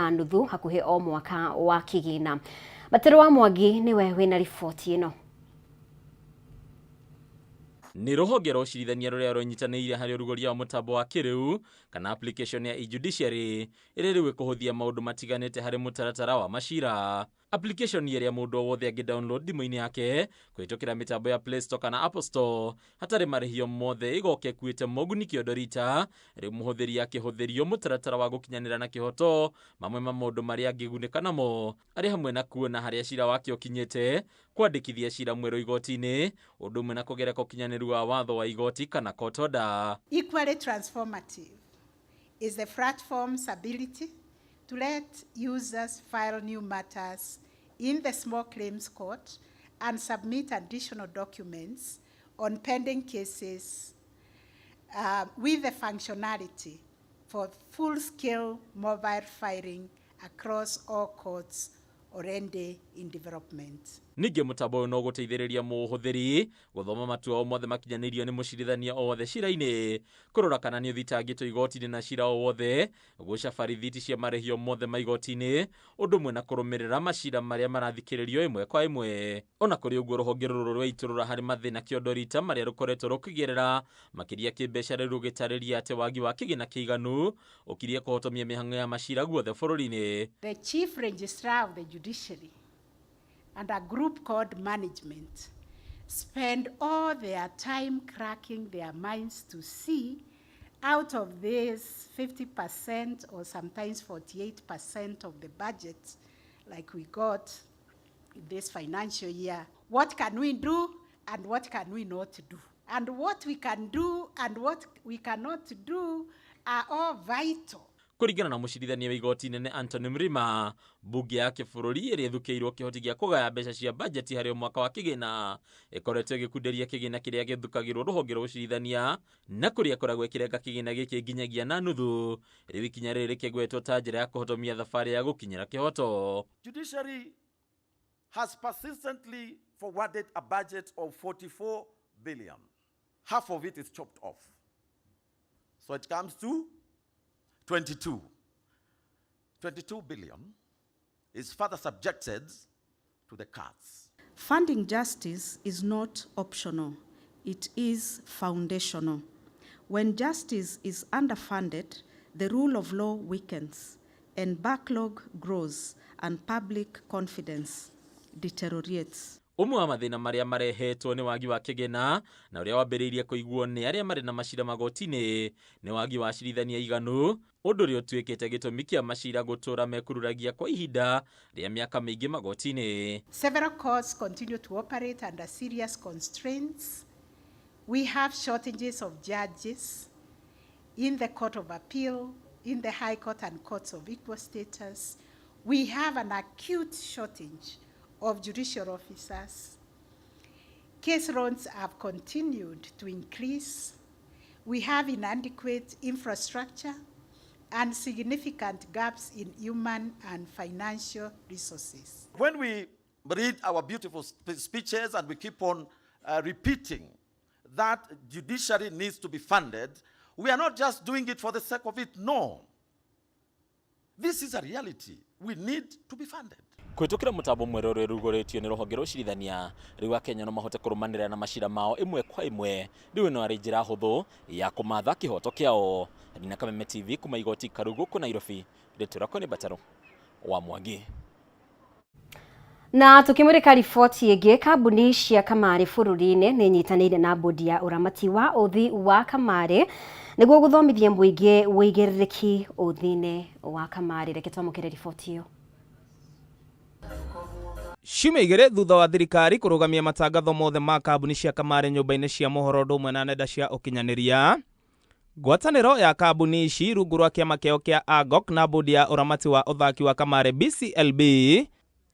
Na nuthu hakuhĩ o mwaka wa kĩgĩna. Matero wa Mwangi nĩwe wĩna riboti ĩno. Nĩ rũhonge rwa ũcirithania rũrĩa rũnyitanĩire harĩ ũrugũria wa mũtambo wa kĩrĩu kana application ya e-judiciary, ĩrĩa rĩu ĩkũhũthia maũndũ matiganĩte harĩ mũtaratara wa macira. Application ĩrĩa mũndũ o wothe angĩ download thimũ-inĩ yake kũhĩtũkĩra mĩtambo ya Play Store kana Apple Store hatarĩ marĩhio mothe, ĩgoka ĩkuĩte moguni kĩondo rita rĩu mũhũthĩri akĩhũthĩrio mũtaratara wa gũkinyanĩra na kĩhoto. Mamwe ma maũndũ marĩa angĩgunĩka namo arĩ hamwe na kuona harĩa cira wake ũkinyĩte, kwandĩkithia cira mwerũ igoti-inĩ, ũndũ ũmwe na kũgereka ũkinyanĩru wa watho wa igoti kana court order. Equally transformative is the platform's ability to let users file new matters in the small claims court and submit additional documents on pending cases with the functionality for full-scale mobile filing across all courts already in development. Ningĩ mũtambo ũyũ no gũteithĩrĩria mũhũthĩri gũthoma matua o mothe makinyanĩirio nĩ mũcirithania o wothe cira-inĩ, kũrora kana nĩ ũthitangĩtwo igoti-inĩ na cira o wothe, gũcaba rithiti cia marĩhio mothe ma igoti-inĩ, ũndũ ũmwe na kũrũmĩrĩra macira marĩa marathikĩrĩrio ĩmwe kwa ĩmwe. Ona kũrĩ ũguo, rũhonge rũrũ rwaitũrũra harĩ mathĩna kĩondo rita marĩa rũkoretwo rũkĩgerera makĩria kĩmbeca, rĩu rũgĩtarĩria atĩ wagi wa kĩgĩna kĩiganu ũkirie kũhotomia mĩhang'o ya macira guothe bũrũri-inĩ. The Chief Registrar of the Judiciary and a group called management spend all their time cracking their minds to see, out of this 50% or sometimes 48% of the budget like we got in this financial year, what can we do and what can we not do? And what we can do and what we cannot do are all vital. Kũringana na mũcirithania wa igoti nene Anthony Mrima, mbunge ya kĩbũrũri ĩrĩa ĩthukĩirwo kĩhoti gĩa kũgaya mbeca cia bajeti harĩ o mwaka wa kĩgĩna ĩkoretwo ĩgĩkunderia kĩgĩna kĩrĩa gĩthukagĩrwo rũhonge rwa ũcirithania, na kũrĩa ĩkoragwo ĩkĩrenga kĩgĩna gĩkĩ nginyagia na nuthu. Rĩu ikinya rĩrĩ rĩkĩgwetwo ta njĩra ya kũhotomia thabarĩ ya gũkinyĩra kĩhoto. Judiciary has persistently forwarded a budget of 44 billion. Half of it is chopped off. So it comes to 22. 22 billion is further subjected to the cuts. Funding justice is not optional, it is foundational. When justice is underfunded, the rule of law weakens and backlog grows and public confidence deteriorates. Ũmwe wa mathĩna marĩa marehetwo nĩ wagi wa kĩgĩna na ũrĩa wambĩrĩirie kũiguo nĩ arĩa marĩ na macira magoti-inĩ nĩ wagi wa acirithania iganu, ũndũ ũrĩa ũtuĩkĩte gĩtũmi kĩa macira gũtũra mekururagia kwa ihinda rĩa mĩaka mĩingĩ magoti-inĩ. Several courts continue to operate under serious constraints. We have shortages of judges in the Court of Appeal, in the High Court and courts of equal status. We have an acute shortage of judicial officers. Case loads have continued to increase. We have inadequate infrastructure and significant gaps in human and financial resources. When we read our beautiful speeches and we keep on repeating that judiciary needs to be funded, we are not just doing it for the sake of it. No. This is a reality. We need to be funded. Kũhĩtũkĩra mũtambo mwerũ ũrĩa ũrugũrĩtio nĩ rũhonge rwa ũcirithania, rĩu Akenya no mahote kũrũmanĩrĩra na macira mao ĩmwe kwa ĩmwe. Rĩu ĩno arĩ njĩra hũthũ ya kũmatha kĩhoto kĩao. Nina Kameme TV kuma igoti Karu gũkũ Nairobi, rĩtwa rĩakwa nĩ Bataro wa Mwangi. Na tukimurika riboti ĩngĩ, kambuni cia kamarĩ bũrũri-inĩ nĩ inyitanĩire na bodi ya ũramati wa ũthi wa kamarĩ nĩguo gũthomithia mũingĩ wĩigĩrĩrĩki ũthi-inĩ wa kamarĩ. Reke twamũkĩre riboti ĩyo. Ciumia 2 thutha wa thirikari kũrũgamia matangatho mothe ma kambuni cia kamarĩ nyũmba-inĩ cia mohoro ũndũ ũmwe na nenda cia ũkinyanĩria, ngwatanĩro ya kambuni ici rungu rwa kĩama kĩao kĩa AGOK na bodi ya ũramati wa ũthaki wa kamarĩ BCLB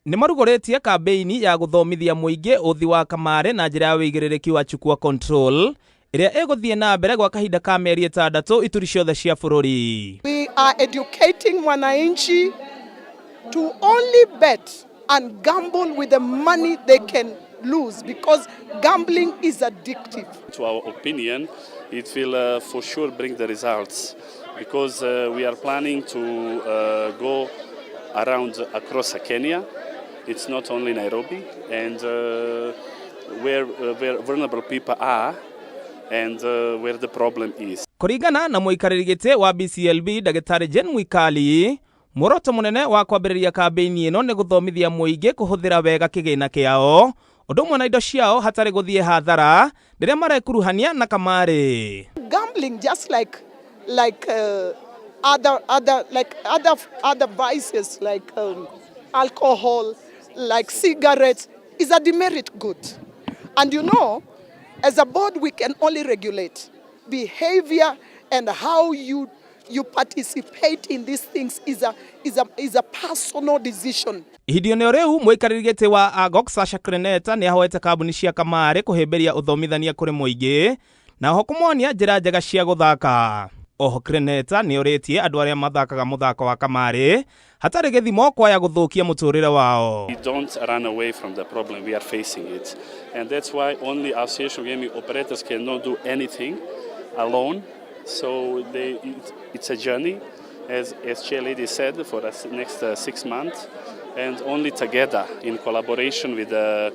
nĩ marugũrĩtie kambĩini ya gũthomithia mũingĩ ũthi wa kamarĩ na njĩra ya wĩigĩrĩrĩki wa Chukua Control, ĩrĩa ĩgũthiĩ na mbere gwa kahinda ka mĩeri 6 ituri ciothe cia bũrũri. We are educating mwananchi to only bet and gamble with the money they can lose, because gambling is addictive. To our opinion, it will for sure bring the results, because we are planning to go around across Kenya. It's not only Nairobi, and where vulnerable people are and where the problem is. Kũringana na mũikarĩri gĩtĩ wa BCLB Ndagĩtarĩ Jane Mwikali, muoroto mũnene wa kwambĩrĩria kambĩini ĩno nĩ gũthomithia mũingĩ kũhũthĩra wega kĩgĩna kĩao ũndũ ũmwe na indo ciao hatarĩ gũthiĩ hathara rĩrĩa marekuruhania na kamarĩ. Gambling, just like other vices like alcohol, like cigarettes, is a demerit good. And you know, as a board, we can only regulate behavior, and how you participate in these things is a personal decision. Ihinda-inĩ o rĩu mũikarĩri gĩtĩ wa AGOK Sasha Kreneta nĩ ahoete kambuni cia kamarĩ kũhĩmbĩria ũthomithania kũrĩ mũingĩ na oho kũmonia njĩra njega cia gũthaka. Oho Kreneta nĩ orĩtie andũ arĩa mathakaga mũthako wa kamarĩ hatarĩ gĩthimo kwaya gũthũkia mũtũrĩre wao. We don't run away from the problem, we are facing it. And that's why only Association of Gaming Operators cannot do anything alone. So it's a journey, as Chair Lady said, for the next 6 months, and only together in collaboration with the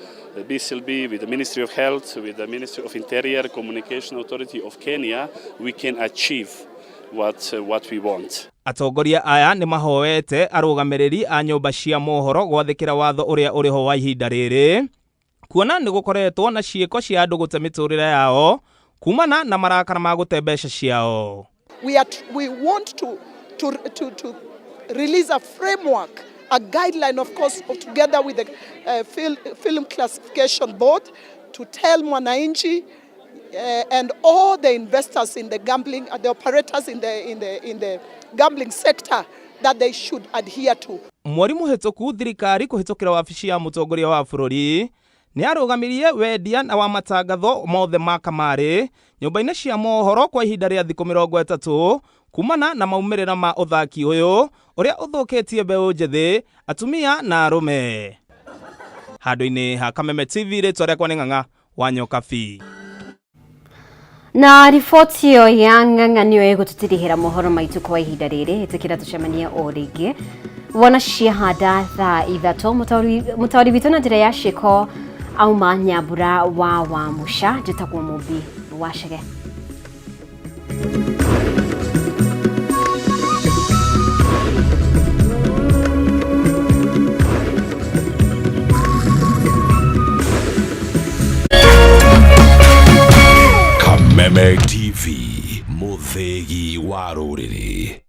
BCLB, with the Ministry of Health, with the Ministry of Interior, Communication Authority of Kenya, we can achieve what we want. Atongoria aya nĩ mahoete arũgamĩrĩri a nyũmba cia mohoro gwathĩkĩra watho ũrĩa ũrĩho wa ihinda rĩrĩ, kuona nĩ gũkoretwo na ciĩko cia andũ gũte mĩtũrĩre yao kumana na marakara ma gũte mbeca ciao. We want to release a framework, a guideline, of course, together with the Film Classification Board, to tell mwananchi and all the investors in the gambling, the operators in the gambling sector, that they should adhere to. Mweri mũhĩtũku thirikari kũhĩtũkĩra wabici ya mũtongoria wa bũrũri nĩ arũgamirie wendia na wa matangatho mothe ma kamarĩ nyũmba-inĩ cia mohoro kwa ihinda rĩa thikũ 30 kumana na maumĩrĩra ma ũthaki ũyũ ũrĩa ũthũkĩtie mbeũ njĩthĩ, atumia na arũme. Handũ-inĩ ha Kameme TV, rĩtwa rĩakwa nĩ Ng'ang'a wa Nyokabi. Na riboti ĩyo ya Ng'ang'a nĩyo ĩgũtũtirihĩra mohoro maitũ kwa ihinda rĩrĩ. Ĩtĩkĩra tũcemanie o rĩngĩ wona ciahanda thaa 3. Mũtaũri witũ na njĩra ya ciĩko auma Nyambura wa Wamuca, njĩtagwo Mũmbi wa Chege. Kameme TV, mũthĩgi wa rũrĩrĩ.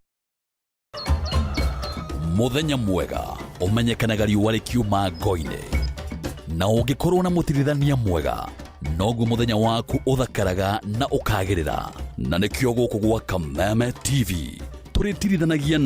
Mũthenya mwega ũmenyekanaga riũa rĩkiuma ngo-inĩ, na ũngĩkorwo na mũtirithania mwega noguo mũthenya waku ũthakaraga na ũkagĩrĩra. Na nĩkĩo gũkũ gwa Kameme TV tũrĩtirithanagia